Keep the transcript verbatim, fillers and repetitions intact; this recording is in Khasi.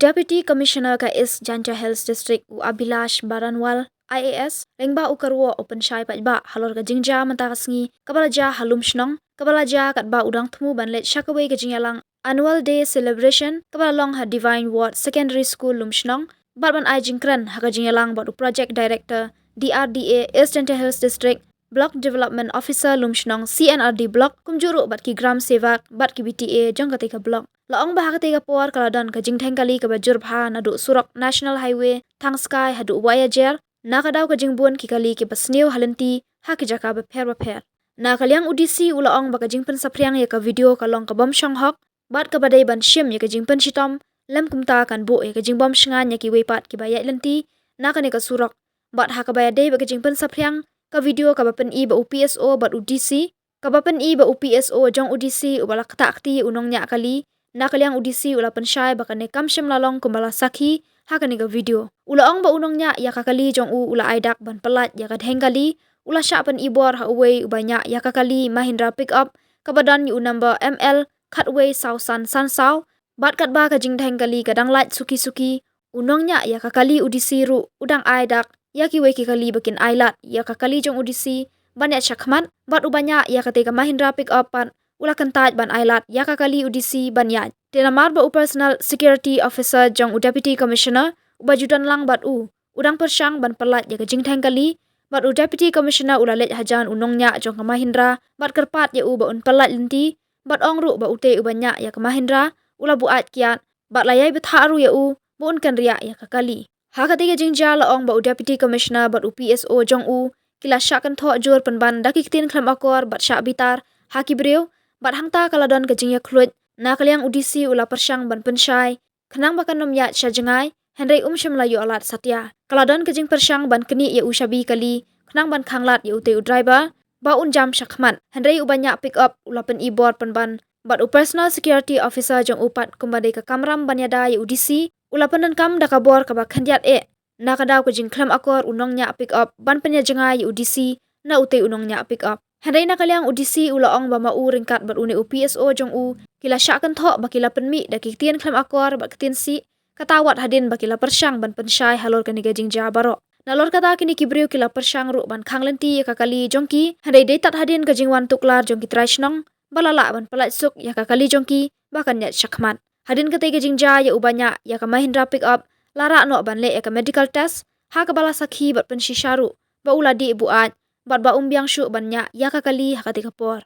Deputy Commissioner ka East Jaintia Hills District u Abhilash Baranwal, I A S, lyngba u kyrwoh u pynshai paidbah halor ka jingjia mynta ka sngi kaba la jia ha Lumshnong, kaba la jia katba u dang thmu ban leit sha kawei ka jingïalang Annual Day Celebration kaba la long ha Divine Word Secondary School Lumshnong, bad ban ai jingkren ha ka jingïalang bad u Project Director D R D A East Jaintia Hills District, Block Development Officer Lumshnong C N R D Block, kumjuh ruh bad ki Gram Sevak bad ki B T A jong katei ka block. La ong ba ha katei ka por ka la don ka jingdheng kali kaba jur bha naduh surok National Highway Thangskai haduh Wahiajer, na ka daw ka jingbun ki kali kiba sniew ha lynti ha ki jaka bapher bapher. Na ka liang u D C u la ong ba ka jingpynsaphriang ïa ka video ka long ka bym shong hok, bad kaba dei ban shim ïa ka jingpynshitom, lym kumta kan buh ïa ka jingbym shngaiñ ïa kiwei pat kiba ïaid lynti na kane ka surok. Bad ha kaba ïadei bad ka jingpynsaphriang, ka video kaba pyni ba u P S O bad u D C, kaba pyni ba u P S O jong u D C uba la ktah kti ïa u nongñiah kali, na ka liang u D C u la pynshai ba kane kam shym la long kumba la sakhi ha kane ka video. U la ong ba u nongñiah ïa ka kali jong u u la ai dak ban pyllait ïa ka dheng kali, u la shah pyni bor ha uwei uba ñiah ïa ka kali Mahindra pickup kaba don ïa u number M L khatwei saw san san saw, bad katba ka jingdheng kali ka dang lait suki suki, u nongñiah ïa ka kali u D C ruh u dang ai dak ïa kiwei ki kali ba kin ai lad ïa ka kali jong u D C ban ïaid shakhmat, bad uba ñiah ïa katei ka Mahindra pickup pat u la kyntait ban ai lad ïa ka kali u D C ban ïaid. Te namar ba u Personal Security Officer jong u Deputy Commissioner uba ju don lang bad u, u dang pyrshang ban pyllait ïa ka jingdheng kali, bad u Deputy Commissioner u la leit hajan u nongñiah jong ka Mahindra bad kyrpad ïa u ba un pyllait lynti, bad ong ruh ba utei uba ñiah ïa ka Mahindra u la buaid kiad, bad la ïai bthah ruh ïa u ba un kynriah ïa ka kali. Ha katei ka jingjia la ong ba u Deputy Commissioner bad u P S O jong u ki la shah kynthoh jur pynban da ki ktien khlem akor bad shah bitar ha ki briew, bad hangta ka la don ka jingïakhluit. Na ka liang u D C u la pyrshang ban pynshai khnang ba kan ym ïaid sha jngai, hynrei um shym la ïoh lad satia. Ka la don ka jingpyrshang ban knieh ïa u shabi kali khnang ban khanglad ïa utei u driver ba un jam shakhmat, hynrei uba ñiah pickup u la pyni bor pynban, bad u Personal Security Officer jong u pat kumba dei ka kamram ban ïada ïa u D C u la pyndonkam da ka bor kaba khyndiat eh, na ka daw ka jingkhlem akor u nongñiah pickup ban pynïajngai ïa u D C na utei u nongñiah pickup. Hynrei na ka liang u D C u la ong ba ma u ryngkat bad une u P S O jong u ki la shah kynthoh ba ki la pynmih da ki ktien khlem akor bad ktien sih, kata wat hadien ba ki la pyrshang ban pynshai halor kane ka jingjia baroh. Nalor kata kine ki briew ki la pyrshang ruh ban khang lynti ïa ka kali jong ki, hynrei dei tad hadien ka jingwan tuklar jong ki trai shnong ba la lah ban pyllait suk ïa ka kali jong ki ba kan ïaid shakhmat. Hadien katei ka jingjia ïa uba ñiah ïa ka Mahindra pickup la rah noh ban leh ïa ka medical test, ha kaba la sakhi bad pynshisha ruh ba u la dih buaid bad ba um biang shuh ban ñiah ïa ka kali ha katei ka por.